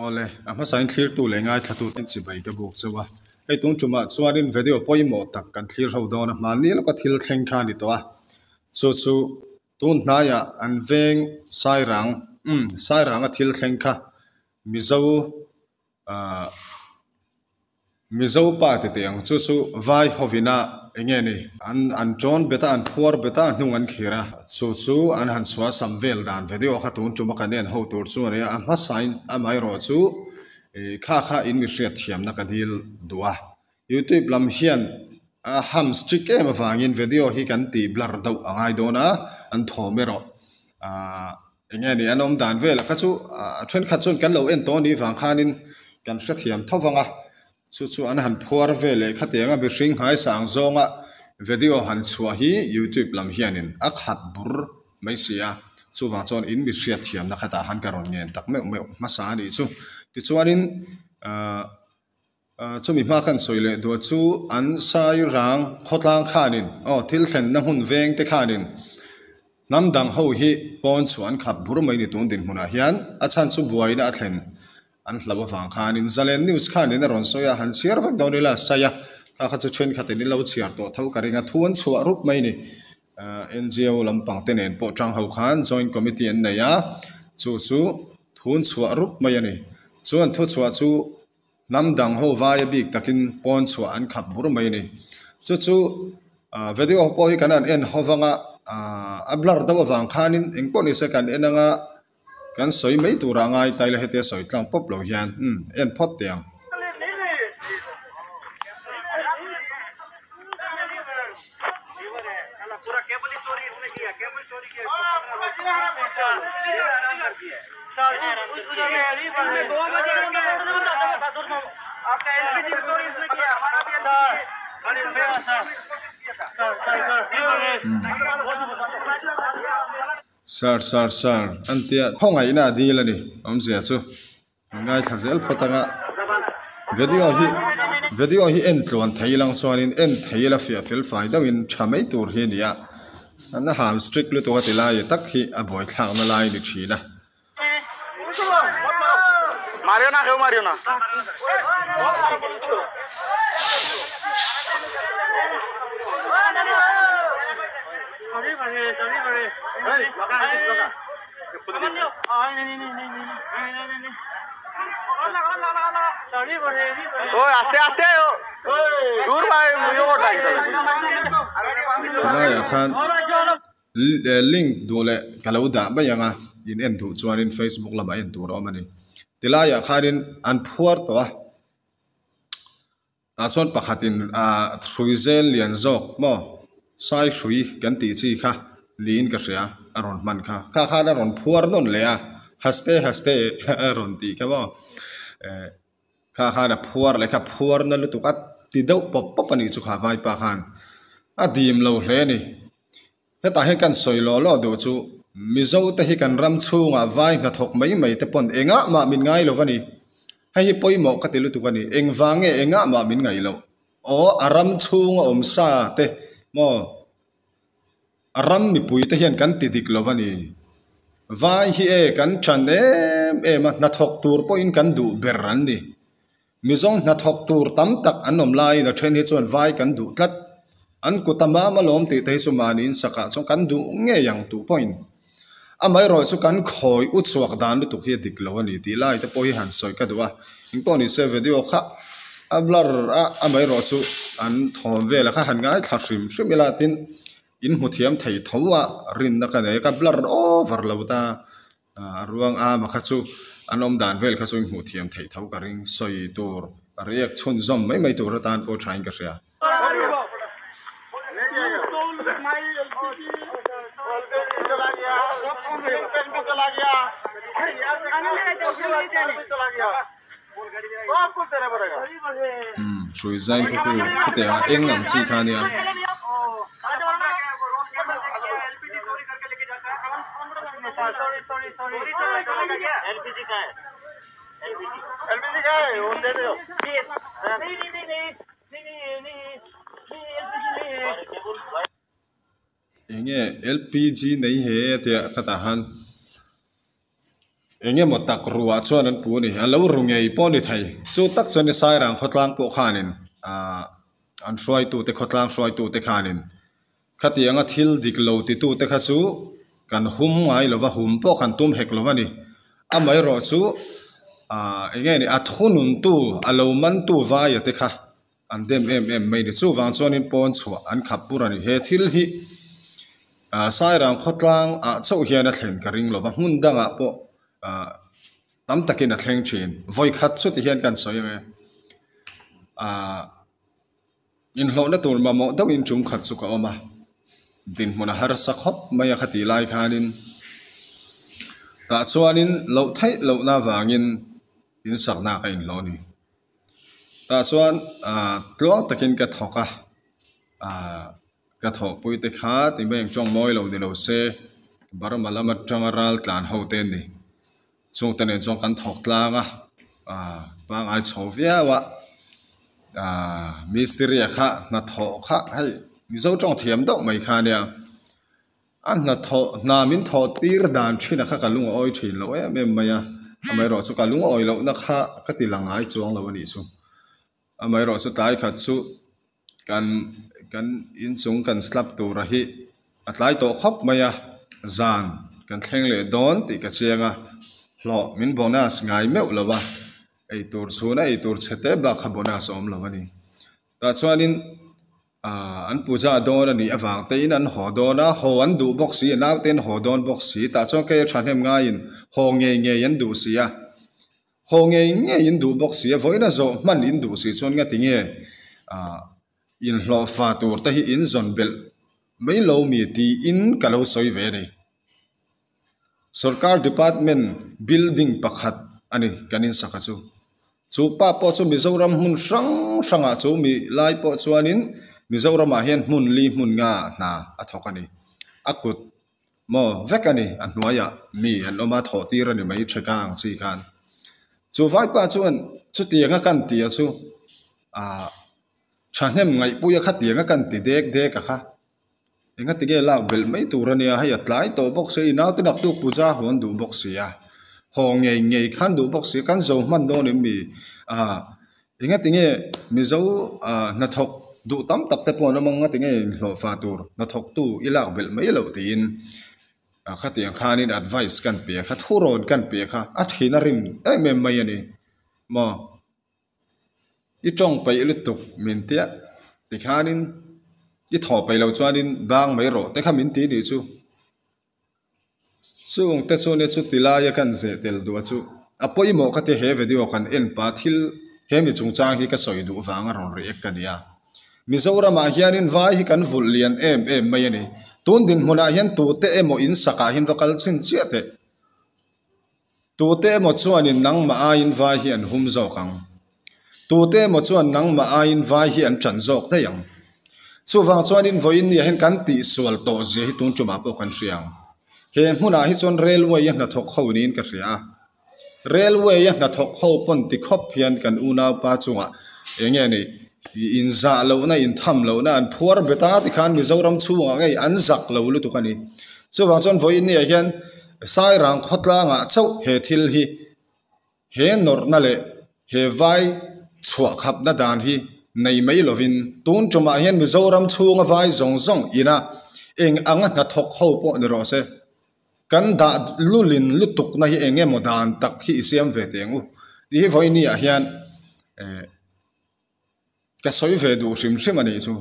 Awle, a hmasain thlirtu leh ngaithlatute chibai ka buk chauh a. Hei tun tumah chuanin video pawimawh tak kan thlir ho dawn a, hmanni lawka thil thleng kha a ni tawh a. Chu chu tun hnaiah an veng Sairang, umm Sairanga thil thleng kha Mizo Ahh Mizo pa ti teh ang chu chu vai hovina eng nge ni an an tawn bet a an phuar bet a hnung an khir a chu chu an han sual sam vel dan video kha tun tum a kan en ho tur chu a ni a a hmasain amaherawh chu ih kha kha in mi hriat thiamna ka dil duh a youtube lam hian a ham strict em avangin video hi kan tih blur deuh a ngai dawn a an thawm erawh ahh. Eng nge ni an awm dan velah kha chu a thenkhat chuan kan lo en tawh a nih vang khanin kan hrethiam tho vang a, chu chu an han phuar ve leh khatiang a mihring hmaisang zawnga video han chhuah hi youtube lam hianin a khat bur mai si a, chuvang chuan in mi hriatthiamna khatah han ka rawn ngen tak meuh meuh hmasa a nih chu. Tichuanin ahh. Chumi hma khan sawi leh duah chu an sai rang khawtlang khanin aw thil thlenna hmun veng te khanin hnam dang ho hi pawn chhuah an khap bur mai ni tun dinhmunah hian a chhan chu buaina a thlen an hlauh avang khanin Zalen News khanin a rawn sawi a, han chhiar vek dawn ila sai a, kha kha chu thenkhatin in lo chhiar tawh tho ka ring a, thu an chhuah rup mai ni. NGO lampang te nen pawh tang ho khan joint committee an nei a, chu chu thu an chhuah rup mai a ni. Chuan thuchhuah chu. Hnam dang ho vaia bik takin pawn chhuah an khap bur mai a ni. Chu chu video pawh hi kan han en ho vang a, a blur deuh avang khanin eng pawh nise kan en anga kan sawi mai turah ngai ta ila hetia sawi tlang pawp lo hian umm en phawt teh ang. Sir sir sir an tia khawngaihna a dil a ni awmzia chu. Ngaithla zel phawt anga video hi video hi en tluan thei lang chuanin en thei ila fiah fel fai deuhin tha mai tur hi a ni a an ham strict lutuk a ti lai tak hi a buaithlakna lai a ni thin a. Tunlaiah khan link duh leh ka lo dah mai ang a in en duh chuanin facebook lamah en tur a awm a ni tilaiah khanin an phuar tawh a. Tah chuan pakhatin ah hrui zel lian zawk maw sai hrui kan tih chi kha niin ka hria a rawn hman kha kha khan a rawn phuar nawn leh a haste haste a rawn tih kha maw eh kha khan a phuar leh kha phuar na lutuk a ti deuh pawp pawp a nih chu kha vaipa khan a dim lo hle a ni hetah hian kan sawi lawh lawh duh chu Mizo te hi kan ram chhungah vai hnathawk mai mai te pawn engah mah min ngai lo a ni. Hei hi pawimawh ka ti lutuk a ni. Engvang nge engah mah min ngaih loh? Aw, a ram chhunga awm sa te maw? A ram mipui te hian kan ti dik lo a ni. Vai hi e kan ṭan em em a, hnathawk tur pawhin kan duh ber an ni. Mizo hnathawk tur tam tak an awm laiin a ṭhen hi chuan vai kan duh tlat. An kut a mam alawm tih te hi chu mahni insakah chuan kan duh ngei ang tuh pawhin. Amaherawh chu kan khawi u chhuak dan lutuk hi a dik lo a ni tih lai te pawh hi han sawi ka duh a, engpawh ni se video kha a blur a, amaherawh chu an thawm vel a kha han ngaithla hrim hrim ila tin in hmu thiam thei tho a rinna ka nei a ka blur over lo ta a ruang ama kha chu an awm dan vel kha chu in hmuh thiam thei tho ka ring sawi tur react chhunzawm mai mai tur atan pawh thain ka hria. Umm hrui zai kha khu khutiang a eng ang chi kha a nia. Eng nge LPG nei he tia khatah han Eng emaw tak ruah chuan an pu a ni. A lo ru ngei pawh a ni thei. Chu tak chuan ni Sairang khawtlang pawh khanin aah an hruaitute khawtlang hruaitute khanin khatianga thil dik lo titute kha chu kan hum ngai lo va, hum pawh kan tum hek lo a ni. Amaherawh chu aah eng nge ni a thununtu a lo mantu vaia te kha An dem em em mai ni. Chuvang chuanin pawn chhuah an khap bur a ni. He thil hi Sairang khawtlang ah chauh hian a thlen ka ring lova, hmun dangah pawh tam takin a thleng thin. Vawikhat chuti hian kan sawi ang e. Inhlawhna tur mamawh deuhin tum khat chu ka awm a, dinhmun a harsa khawp mai a khatih lai khanin tah chuanin loh theih lohna avangin insakna ka inhlawh a ni. Tah chuan ah tluang takin ka thawk a, ah ka thawhpui te kha ti mai ang tawng mawi lo ni lo se Burma lam atanga ral tlan ho te an ni. Chungte nen chuan kan thawk tlang a, ah pangngai chho viau a, ah mistiri a kha hnathawh kha hei Mizo tawng thiam deuh mai kha ania. A hnathawh hna min thawh tir dan thin a kha ka lung a awi thin lo em em mai a, amaherawh chu ka lung awi lohna kha ka ti lang ngai chuang lo a nih chu. Amaherawh chu tlai khat chu kan kan inchung kan slap tura hi a tlai tawh khawp mai a, zan kan thleng leh dawn tih ka chiang a, hlawh min bonus ngai meuh lo a, eitur chhuna eitur chhe te bak kha bonus a awm lo a ni. Tah chuanin aah an puja dawn a nih avang tein an haw dawn a, haw an duh bawk si a, naute an haw dawn bawk si. Tah chuan kei a thahnem ngaiin haw ngei ngei an duh si a, haw ngei ngei in duh bawk si a, vawiin a zawh hman in duh si chuan nga tinge aah inhlawhfa tur te hi in zawn belh mai lo mi tiin ka lo sawi ve a ni. Sorkar department building pakhat a ni kan insaka chu. Chu pa pawh chu Mizoram hmun hrang hrangah chu mi lai pawh chuanin Mizoramah hian hmun li hmun nga hna a thawk a ni. A kut maw vek a ni a hnuaiah mi an awm a thawh tir a ni mai theka ang chi khan. Chu vaipa chuan chutianga kan tia chu ah thahnem ngaihpuia khatianga kan ti dek dek a kha. Engatinge lak belh mai tur a nia, hei a tlai tawh bawk si a, i naute naktuk puja haw an duh bawk si a, haw ngei ngei kha an duh bawk si a, kan zo hman dawn em mi? Aaa engatinge Mizo ah hnathawk duh tam tak te pawh an awm ang, engatinge inhlawhfa tur hnathawktu i lak belh mai loh tiin khatiang khanin advice kan pe a kha, thurawn kan pe a kha, a thin a rim em em mai a ni maw. I tawng peih lutuk min tia tikhanin i thawh peih loh chuanin bang mai rawh te kha min ti nih chu. Chung te chu nia chu ti laia kan zeh tel duh a chu a pawimawh ka ti he video kan en pah thil he mi chungchang hi ka sawi duh vang a rawn react ka ni a. Mizoramah hianin vai hi kan vulh lian em em mai a ni. Tun dinhmunah hian tute emaw in sakah hian va kal chhin chiah teh. Tute emaw chuanin nangmah aiin vai hi an hum zawk ang. Tute emaw chuan nangmah aiin vai hi an ṭan zawk daih ang. Chuvang chuanin vawiin nia hian kan tihsual tawh zia hi tun ṭumah pawh kan hria ang. He hmunah hi chuan railway a hnathawk ho niin ka hria a. Railway a hnathawk ho pawn ti khawp hian kan unaupa chungah eng nge ni inzah lohna, intham lohna an phuar bet a tikhan Mizoram chhungah ngei an zak lo lutuk a ni. Chuvang chuan vawiin nia hian Sairang khawtlangah chauh he thil hi, he nawrhna leh he vai chhuah khapna dan hi nei mai lovin tun tumah hian Mizoram chhunga vai zawng zawng ina eng anga hnathawk ho pawh ni rawh se, kan dah lulin lutukna hi eng emaw dan tak hi i siam ve teh ang u tih hi vawinia hian eh Ka sawi ve duh hrim hrim a nih chu.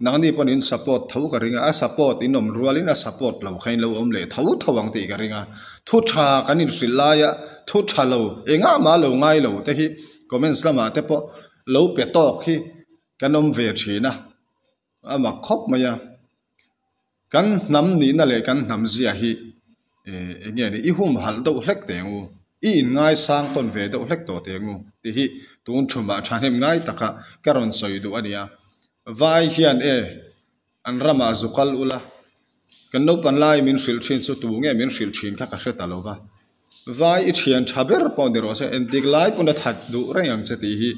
Nangni pawn in support tho ka ring a, a support in awm rualin a support lo kha in lo awm leh tho tho ang tih ka ring a. Thu tha kan inhrilh laia thu tha lo engah mah lo ngai lo te hi comments lamah te pawh lo pe tawk hi kan awm ve thin a, a mak khawp mai a. Kan hnam nihna leh kan hnam zia hi eng nge ni i humhalh deuh hlek teh ang u, i inngaisang tawn ve deuh hlek tawh teh ang u tih hi tun thumah thahnem ngai taka ka rawn sawi duh a ni a. Vai hian e an ramah zu kal ula, kan naupan lai min hrilh thin chu tu nge min hrilh thin kha ka hre ta lo va. Vai i thian tha ber pawh ni rawh se, entik lai pawn a that duh reng ang che tih hi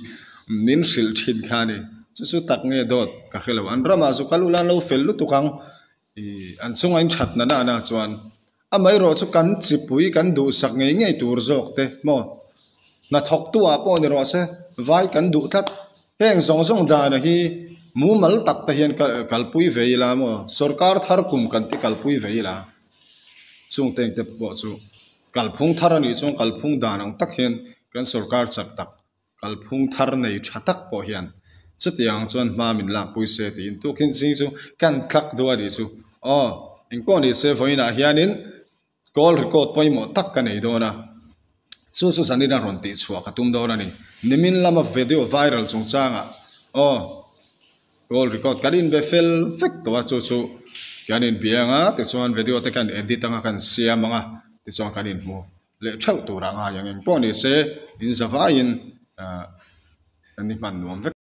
min hrilh thin kha a ni. Chu chu tak nge dawt ka hre lo. An ramah zu kal ula an lo fel lutuk ang. Ih an chunga in that na na na chuan Amaherawhchu kan chipui kan duhsak ngei ngei tur zawk te maw hnathawktu ah pawh ni rawh se vai kan duh tlat. Heng zawng zawng dana hi mumal tak te hian kalpui ve ila maw sorkar thar kum kan ti kalpui ve ila chung te engte pawh chu kalphung thar a nih chuan kalphung dan ang tak hian kan sorkar chak tak kalphung thar nei tha tak pawh hian chutiang chuan hma min lakpui se tiin tukin ching chu kan tlak duh a nih chu aw engpawh ni se vawiinah hianin call record pawimawh tak ka nei dawn a chu chu zanin a rawn tih chhuah ka tum dawn a ni nimin lama video viral chungchangah aw call record kan inbe fel vek tawh a chu chu kan inbiang a tichuan video te kan edit anga kan siam anga tichuan kan inhmu. Leh theuh turah ngai ang eng pawh ni se in zavaiin an ni hman nuam vek.